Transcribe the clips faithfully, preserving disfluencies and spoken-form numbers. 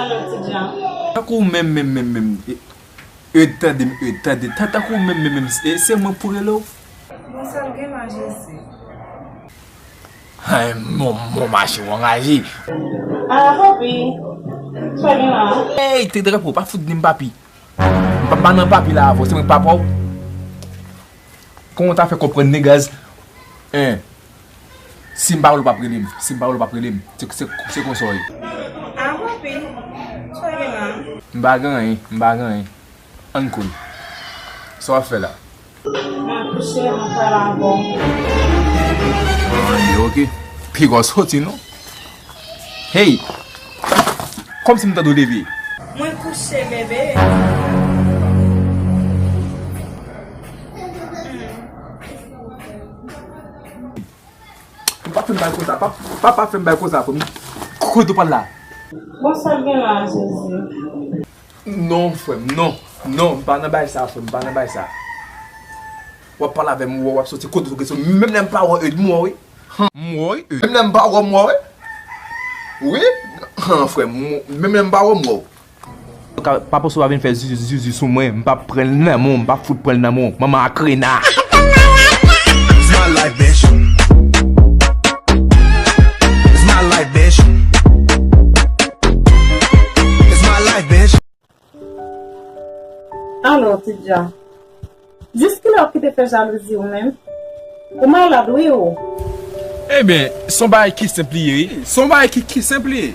Alo, Ti Jan. Tankou menm, menm, menm, menm. E, e, tande m, e, tande. Ta-, tankou menm, menm, menm. E, se mwen pou rele w. Bon, sa l gen la, Jezi. Ay, mon, mon mache, w anraje. Ah, papi. Sa gen la? Ey, te drapo, pa fout di m papi. M pa, pa nan papi la avè w, se mwen k papa w. Kòman w ta fè konprann negaz? Hein? Si m pa rele w, w p ap rele m. Si m pa rele w, w p ap rele m. Se, se, se konsa w ye. Ah, papi. Sa gen la? M pa gen anyen, m pa gen anyen. Ann cool. Sa w ap fè la? M ap kouche, m ap pale avè w. Anyen, ok. Piga w soti, non? Hey! Kòmsi m tande w leve. Mwen kouche, bebe. Pa fè m bay konsa, pa, pa, pa fè m bay konsa, frè m. Kote w pral la? Bon, sa l gen la, Jezi? Non, frè m, non. Non, m pa nan bay sa, frè m, m pa nan bay sa. W ap pale avè m, w ap soti kote w sou kesyon. Menm lè m pa wè w, m wè w, wi. M wè w, wi. Menm lè m pa wè w, m wè w, wi. Wi. Frè m, menm lè m pa wè w, m wè w. Ka-, pa panse w pa vin fè zuzu, zuzu sou mwen, m p ap pran l nan men w, m p ap fout pran l nan men w. Manman akrena. It's my life, bitch. It's my life, bitch. It's my life, bitch. Alo, Ti Jan. Jis kilè w kite fè jalouzi ou menm? Ou malad wi ou. Ebyen, se yon bagay ki senp li ye wi. Se yon bagay ki, ki senp li ye.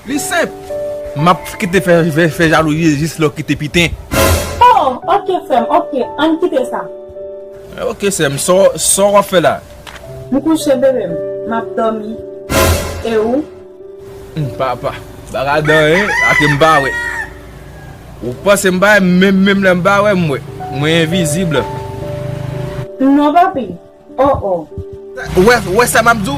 Li senp. M ap kite fè, fè, fè jalouzi jis lè w kite piten. Oh, ok sè m, ok, ann kite sa. Ok sè m, sa w, sa w ap fè la? M kouche bebe m, m ap dòmi. E ou? Hum, papa, pa ka dan, hein? Ake m pa wè. Ou panse m pa wè, menm, menm lè m pa wè, m wè. Mwen envizib. Non, papi. Oh, oh. Ou wè, ou wè sa m ap di w?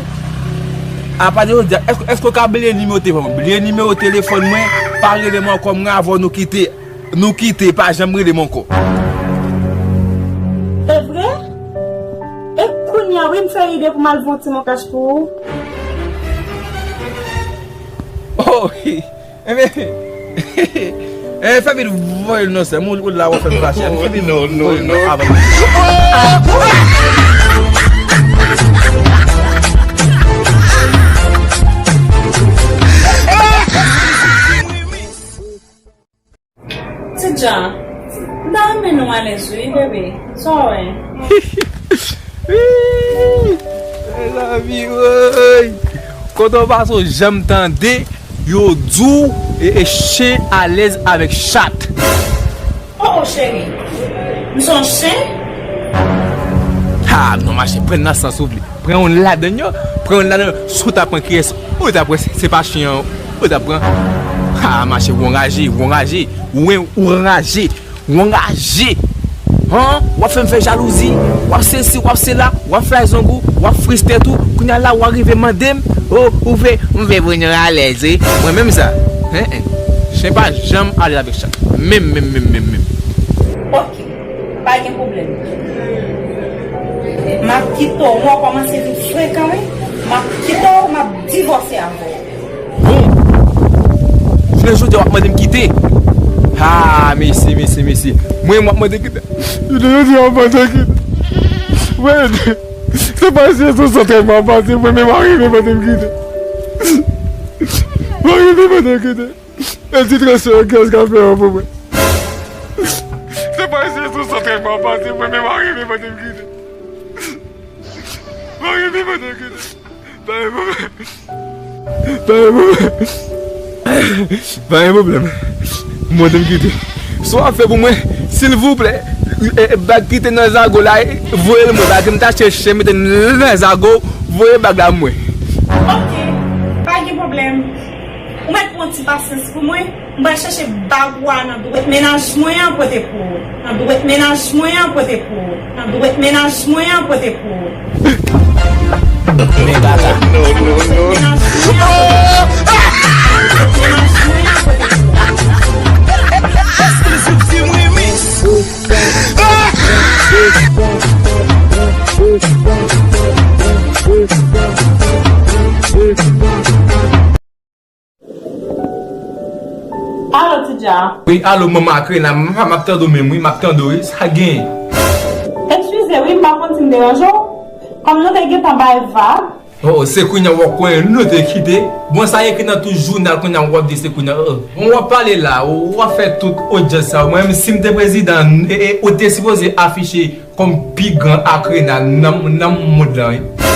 Apati de jodi a, èske, èske w ka bliye nimewo telefòn mwen? Bliye nimewo telefòn mwen, pa rele m ankò, mwen avè w nou kite. Nou kite, pa janm rele m ankò. E vre? E kounye a wi m fè ide pou m al voye yon ti mokach pou ou. Oh, enben, enben, fè vit voye l non sè m, ou la w ap fè m fache. Fè vit voye l non avan. Ti Jan, m ta renmen nou alèz wi, bebe. Sa w wè? Wi, mezanmi, woy. Kote w pase w janm tande yo di w e, e chen alèz avèk chat? Oh, oh, cheri. M se yon chen? Ha, non, mache, pran nan sans ou vle. Pran youn ladann yo, pran youn ladann yo. Si w ta pran kiyès, ou ta pran se, se pa chen an, ou ta pran. Ha, mache, ou anraje, ou anraje, ou en-, ou anraje, ou anraje. Han, w ap fè m fè jalouzi, w ap sesi, w ap sela, w ap fè zong ou, w ap fris tèt ou, kounye a la w a rive mande m, oh, ou vle, m vle pou nou alèz, wi. Mwen menm sa, hen, hen. Chen pa janm alèz avèk chat. Menm, menm, menm, menm, menm. Ok. Pa gen pwoblèm. M ap kite w, w kòmanse vin frekan, wi. M ap kite w, m ap divòse avè w. Bon. Jounen jodi a, w ap mande m kite. Ha, mesye, mesye, mesye. Mwen, m ap mande kite. Jounen jodi a, w ap mande kite. Mwen, se pa si sou santèy m ap pase, mwen menm, w a rive mande m kite. W a rive mande m kite. E ti transfè yo, kiyès k ap fè yo pou mwen? Se pa isi sou santèy m ap pase, mwen menm, w a rive mande m kite. W a rive mande m kite. Pa gen pwoblèm. Pa gen pwoblèm. Pa gen pwoblèm. Mande m kite. Sa w ap fè pou mwen, silvouplè, e, e, bag ki te nan zago la, e, voye l mwen. Bag m ta chèche mete nan zago, voye bag la mwen. Ok, pa gen pwoblèm. Ou mèt pran ti pasyans pou mwen, m pral chèche bag ou a nan dwèt mennaj mwen an pote pou ou. Nan dwèt mennaj mwen an pote pou ou. Nan dwèt mennaj mwen an pote pou ou. Men gata. Mennaj mwen an pote pou ou. Mennaj mwen an pote pou ou. Exclusive Team Remix. Alo, Tidja. Wi, alo, manman Akrena, m, m ap tande w menm, wi, m ap tande w, wi, sa gen? Eskize, wi, m pa konn si m deranje w. Kòm nou te gentan bay vag. Oh, se kounye a w ap konnen nou te kite. Bon, sa ekri nan tout jounal, kounye a w ap di se kounye a. Oh. Bon, w ap pale la, w ap fè tout odyans sa. Mwen menm, si m te prezidan, e, e, ou te sipoze afiche kòm pi gran Akrena nan, nan mond lan, wi.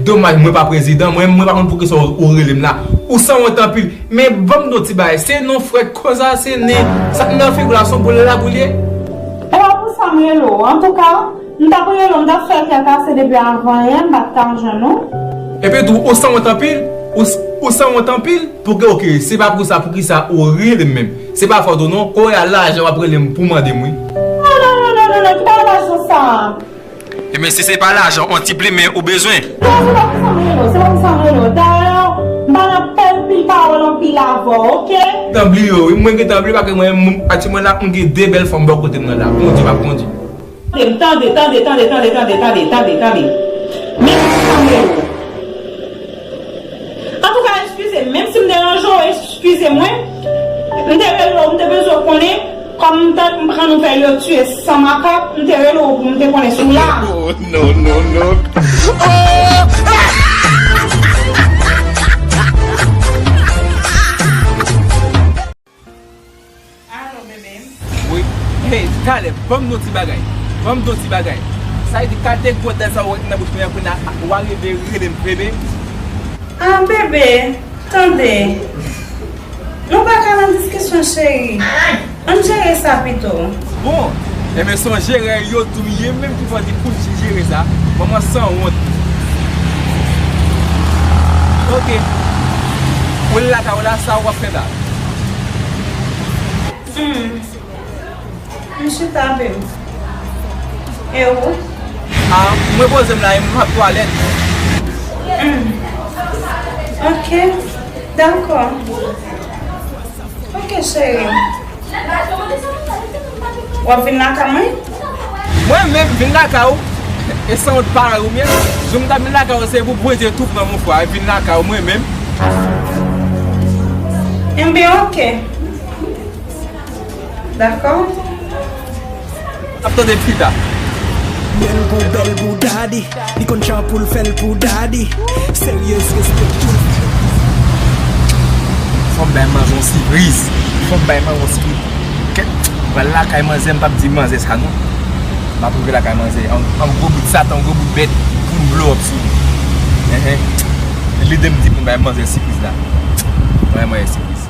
Domaj, mwen pa prezidan, mwen, mwen pa konn poukisa w, ou rele m la. Ou sanwont anpil. Men ban m di w ti bagay, se non frèt konsa, se nen, sa k nan figi w la, se yon boul labou l ye. E pa pou sa m rele w. Antouka, m t ap rele w, m t ap fè kè kase depi avan yè, m pa t ka jwenn ou. Epi tou, ou sanwont anpil, ou, ou sanwont anpil, pouki, oke, se pa pou sa, poukisa ou rele m menm? Se pa fòt ou non, kounye a lajan w ap rele m pou mande m, wi. Non, non, non, non, non, non, ki bagay lajan sa? Ebyen, si se pa lajan, on ti plimen ou bezwen. Non, se pa pou sa m rele w, se pa pou sa m rele w. Dayè, m pa nan pèl pil pawòl anpil avè w, oke? Tann bliye w, wi, mwen gentan bliye, paske mwen, m, aktyèlman la, m gen de bèl fanm bò kote m nan la. Kondi, m ap kondi. Tande, tande, tande, tande. Men se pou sa m rele w. Antouka, eskize m, menm si m deranje w, eskize mwen. M te rele w, m te bezwen konnen, kòm m te, m pa konn fè yo tiye san makak, m te rele w pou m te konnen si w la. Oh, no, no, no. Alo, bebe. Wi. Hey, talè, ban m di w ti bagay. Ban m di w ti bagay. Sa vle di kalite gwo dal sa w wè nan bouch mwen an, kounye a w a rive rele m bebe? Ah, bebe, tande. Nou pa ka nan diskisyon, cheri. Ann jere sa pito. Bon, enben se yon jerè yo tou m ye, menm ki fò di pou l jere sa. Manman sanwont. Oke. Ou lakay ou la, sa w ap fè la? Hmm. M chita, bebe. E ou? Ah, mwen poze m la, m ap twalèt. Hmm. Oke. Dakò. Oke, cheri. W ap vin lakay mwen? Mwen menm, vin lakay ou. E sanwont parèy ou menm. Jou m ta vin lakay ou, se pou Bondye tou pran, mon frè, vin lakay ou, mwen menm. Enben, oke. Dakò. Ap tande pita. Bèl pou, bèl pou daddy. Li konn chan pou l fè l pou daddy. Seryez, respekte l. Fò m bay manzè yon sipriz. Fò m bay manzè yon sipriz. Kèt, pral lakay manzè, m p ap di manzè sa non. M ap rive lakay manzè. An, an gwo bout satan, an gwo bout bèt pou n blow up sou li. Enhen. Lide m di pou m bay manzè sipriz la. Bay manzè sipriz.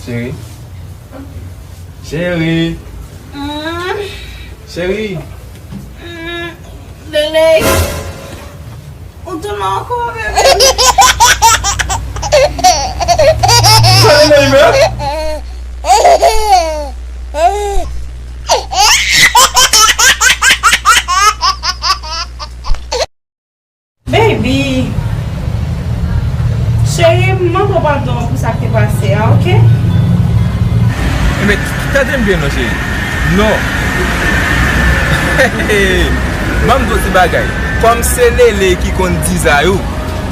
Cheri. Cheri. Mm. Cheri. Mm. Lele. Ou tounen ankò, bebe. Sa Lele menm? Baby, cheri, m mande w padon pou sa k te pase a, oke? Enben, tande m byen non, cheri. Non. Ban m di w ti bagay. Kòm se Lele ki konn di Zayou,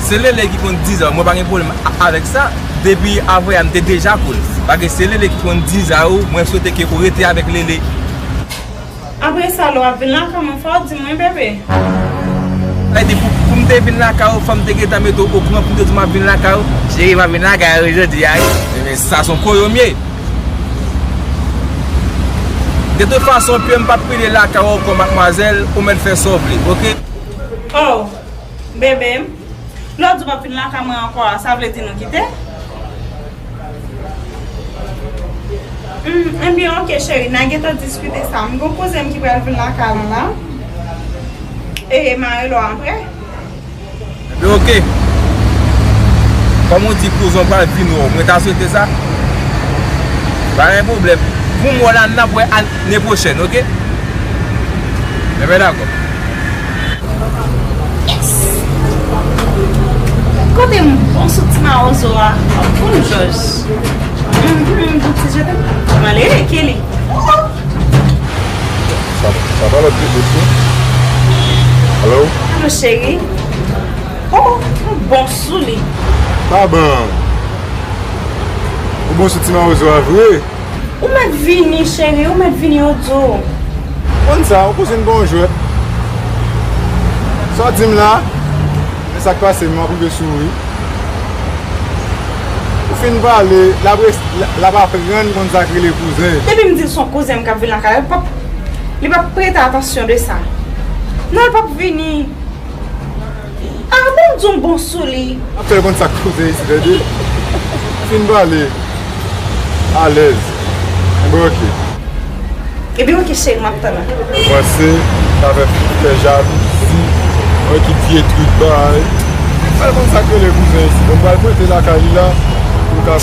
se Lele ki konn di Zayou, mwen pa gen pwoblèm a-, avèk sa. Depi avè a, m te deja cool. Paske se Lele ki konn di Zayou, mwen swete ke ou rete avèk Lele. Apre sa, lè w ap vin lakay mwen, fò w di mwen, bebe. Sa vle di pou, pou m te vin lakay ou, fò m te gentan mete w okouran pou m te di w m ap vin lakay ou. Cheri, m ap vin lakay ou jodi a, wi. Ebyen, sa se yon koyom ye. De tout fason, pye m p ap pile lakay ou ankò, madmwazèl, ou mèt fè sa w vle, oke? Oh, bebe m. Lè w di w p ap vin lakay mwen ankò a, sa vle di nou kite? Hmm, ebyen, oke, cheri, n a gentan diskite sa. M gen yon kouzen m ki pral vin lakay la, la. E, m a rele w apre. Ebyen, oke. Kòm ou di kouzen w pral vin wè w, mwen ta swete sa. Pa gen pwoblèm. Pou m wè w la, n ap wè ane pwochèn, oke? Ebyen, dakò. Yes! Kote m bon sou ti mawozo a? Bon jòj. Mhm, bon ti jete. Mwen ale, Kelly. Sa, sa pa lòt pitit wi. Alo? Alo, cheri. Oh, ou bon sou li. Pa ban. Ou bon sou ti mawozo a vre? Ou mèt vini, cheri, ou mèt vini, yo di w. Konn sa, ou kouzin pa yon jwèt. Sa w di m la? Men sa k pase m, m ap rive sou ou wi. Ou fin pale, l ap res-, l ap aprann konn sa k rele kouzen. Depi m di l se yon kouzen m k ap vin lakay la, li p ap, li p ap prete atansyon de sa. Non, li p ap vini. Ah, bon, di w bon sou li. Ap fè l konn sa k kouzen isi, tande? Fin pale. Alèz. Enben, oke. Ebyen, oke, cheri, m ap tann ou. Ou panse sa fè, fè jalouzi? Yon ekip vye trik bay. Fè l konn sa k rele kouzen isi. Bon, m pral pote lakay li la. Pou l ka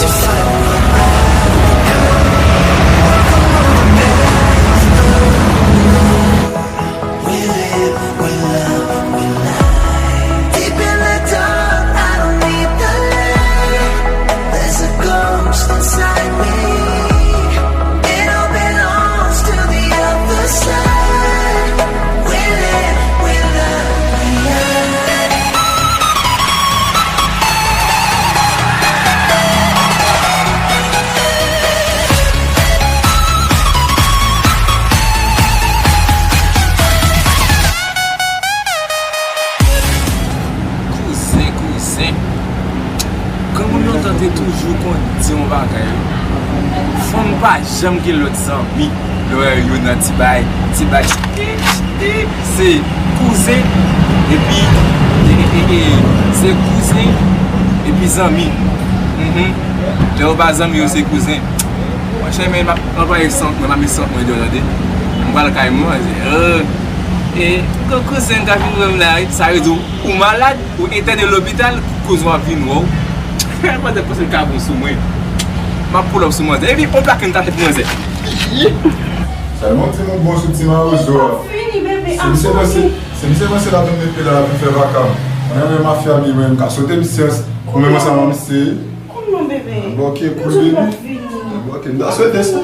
Kouzen, kouzen. Granmoun lontan te toujou konn di yon bagay. Fanm pa janm gen lòt zanmi. Lè w wè yo nan ti bay, ti bay. Se kouzen, epi, e, e, e, e, se kouzen, epi zanmi. Mhm. Lè yo pa zanmi yo, se kouzen. Monchè, men m ap anplwaye sant mwen, m ap met sant mwen deyò, tande. M pral kay mwen, e, e, kou-, kouzen ka vin wè m la, wi. Sa vle di ou, ou malad, ou entène lopital, kouzen w ap vin wè w. Manzè panse l ka bon sou mwen. M ap pull up sou manzè. Epi, on plaken ta fè pou manzè. Sèlman ti moun bon sou ti mawozo a. Fini, bebe, se misye panse, se misye panse l ap vin met pye la, l ap vin fè vaka. Mwen menm mafya li, mwen menm ka sote misye, mwen menm ansanm ak misye. Kòman, bebe? Bloke kou li. Bloke, m ta swete sa.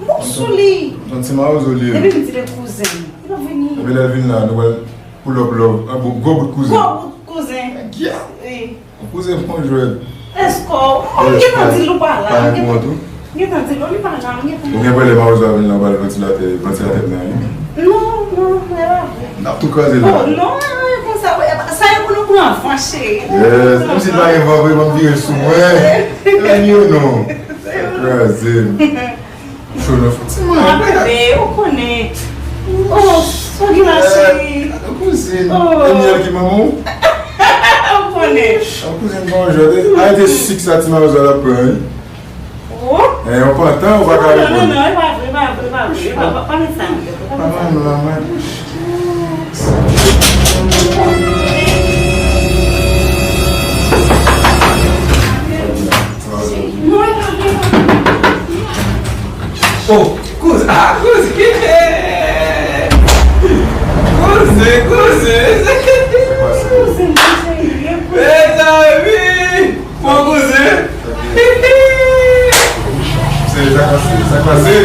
Bon sou li. Yon ti mawozo li ye. Depi m di l kouzen, li pa vini. Epi lè l vin la, nou wè l pull up love. An bon, gwo bout kouzen. Gwo bout kouzen. Wi. Kouzen pran jwèt. Èske w gentan di l ou pa la? M gentan di l ou li pa la, m gentan. Ou gen pwoblèm a ozo a vin la, ou pral vantilatè, vantilatè nan, wi. Non, non, e pa vre. N ap tou kraze la. Oh, non, e, e, konsa, e, sa e pou nou pran van, cheri. Yes, menm si pa gen van vre, ban m vire sou mwen. E pa gen non. Kraze m. Cho nan fouti mwen. Ah, bebe, ou konnen. Oh, ou gen la, cheri. Kouzin. Oh. E myèl ki manman w? Ou konnen. An kouzin bon jwèt. Arete sik sa ti mawozo a ap pran, wi. Oh. E yon pantan ou pa ka reponn. Non, non, non, e pa vre, e pa vre, e pa vre. E pa, pa, pa met sa nan tèt ou, pa met sa nan tèt ou. Oh, kouz-, ah, kouzin. Kouzin, kouzin. Mezanmi, mon kouzin. Se sa k pase, sa k pase.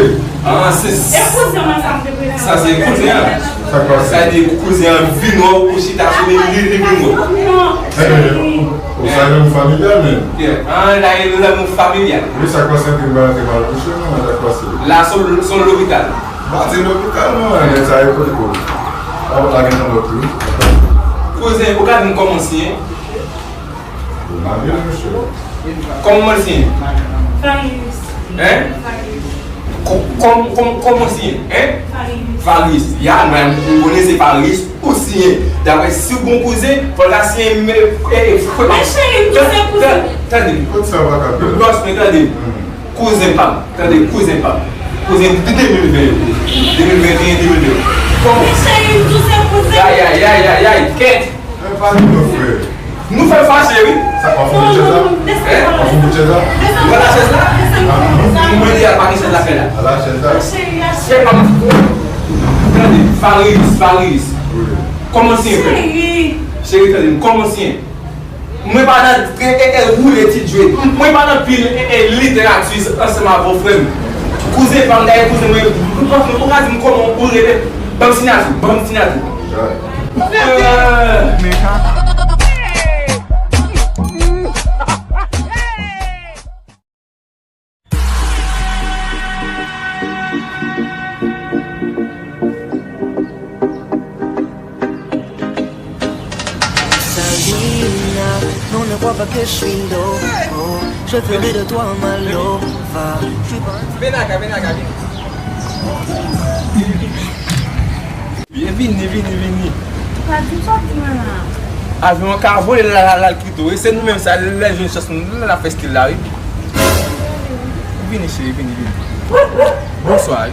Ah, se sa, se kouzin an. Sa k pase? Sa di kouzen an vin wè w, ou chita sou li, li, li vin wè w. Ou salye m familyal, men. Yeah. Ah, la e lanmou familyal. Wi, sa k pase antre m pa antre mal kouche, non, sa k pase. La, se yon, se yon lopital. Pa di lopital, non, men sa e kote ko. Pa pot la gen nan lòt, wi. Kouzen, ou ka di m kòman w siyen? Kòman w siyen? Farius. Hein? Farius. Kò-, kòm-, kòm-, kòman w siyen? Hein? Farius. Farius. Ya, mwen, m konnen se Farius ou siyen. Daprè si w gon kouzen, fò l ka siyen, e, e, fò. Men cheri, m tou se kouzen. Tande. Kot sa pa ka fè? Bòs, men tande. Kouzen pa m. Tande, kouzen pa m. Kouzen de, de mil ven yo. De mil venteyen, de mil ven. Kòman? Men cheri, m tou se kouzen. Ay, ay, ay, ay, ay, kèt. Fè pa nou, frè. Nou fè fache, wi. Sa pa fon de chèz la? Hein? Pa fon de chèz la? Ou wè la chèz la? Mwen di al pa gen chèz la fè la. Ala chèz la. Chèz pa m di. Tande, Faris, Faris. Wi. Kòman siyen, frè? Cheri, tande m, kòman siyen? Mwen pa nan e, e, e, woule ti jwe. Mwen pa nan pil e, e, literati ansanm avè w, frè m. Kouzen pa m, dayè kouzen mwen, ou pa, ou ka di m kòman ou rele? Ban m siyati, ban m siyati. Euh. Sabina, no le guapa que soy loco, yo te olvido tu amar loca. Ven acá, ven acá, ven. Vini, vini, vini. Pa di m sa w di mwen la. Avyon an ka vole la, la, la, l kite w. E se nou menm sa, lè jwenn chans nou, la, la fè stil la, wi. Vini, cheri, vini, vini. Bonswa, wi.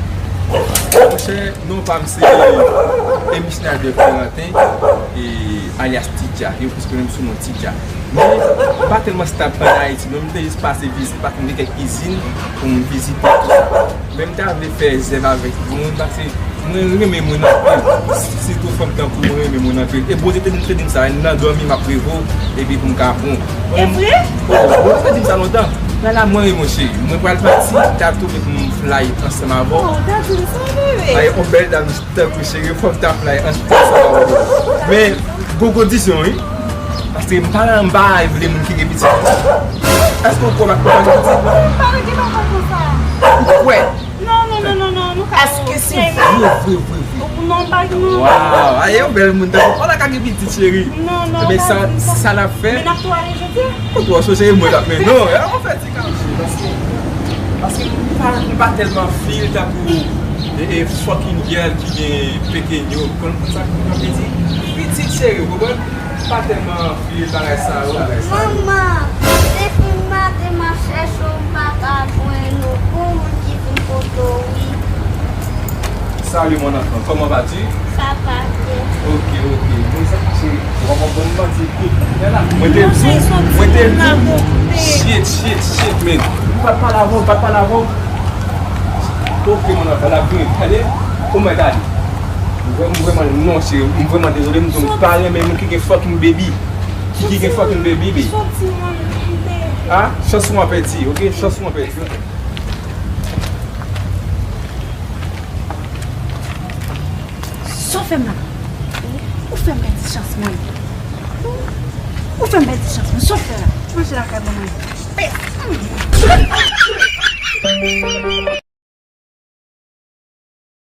Monchè, non pa m se Amy Schneider Florentin, e, alyas Tidja. Yo plis konnen m sou non Tidja. Men, m pa tèlman stab ann Ayiti, non, m te jis pase vizit, paske m gen kèk izin pou m vizite, tou sa. Men m ta vle fè zèv avèk moun, paske mwen renmen moun anpil, sitou fanm tankou mwen renmen moun anpil. E Bondye te, te di m sa, nan dòmi m ap reve w, epi pou m ka pran w. E vre? Oh, Bondye te di m sa lontan. La, la, mwen renmen w, cheri. Mwen pral pati, ta twouve pou m fly ansanm avè w. Oh, ta di m sa, bebe. Ay, yon bèl dam tankou cheri, fò m ta fly ansanm avè w. Men, gon kondisyon, wi. Paske m pa, m pa vle moun ki gen pitit. Èske w kwè m ak moun ki gen pitit? M pa gen papa konsa. Ou kwè? Non, non, non, non, non, nou ka. Èske se vre, vre, vre, vre? Non, m pa gen non. Waw, ay, yon bèl moun tankou w la ka gen pitit, cheri. Non, non, pa di sa. Men sa, sa n ap fè. Men n ap tou ale jodi a? Ou twò cho, cheri, mwen l ap men non, an fè ti kach. Paske, paske m pa, m pa tèlman feel tankou e, e fucking girl ki gen pekenyo. Konn, konn sa, konn sa m te di? Pitit, cheri, ou konprann? M pa tèlman feel bagay sa yo. Manman, depi maten m ap chèche w, m pa ka jwenn ou. Gon moun ki vin kote w, wi. Salut mon enfant, comment vas-tu? Ça va bien. Ok, ok. Bon, sa, se, w ap ban m manti, kout. Mwen te di w, mwen te di w. Shit, shit, shit, man. M pa t pale avè w, m pa t pale avè w. Ok, mon enfant, n ap vini. Gade, kòman gade? M vrèman, m vrèman, non, cheri, m vrèman dezole, m di w m pa renmen moun ki gen fucking baby. Ki, ki gen fucking baby, baby. Ah, chans ou an pèdi, ok? Chans ou an pèdi, ok? Sa w fè m la? Ou fè m pèdi chans mwen. Ou fè m pèdi chans mwen. Sa w fè la? Manje lakay mwen. Pès.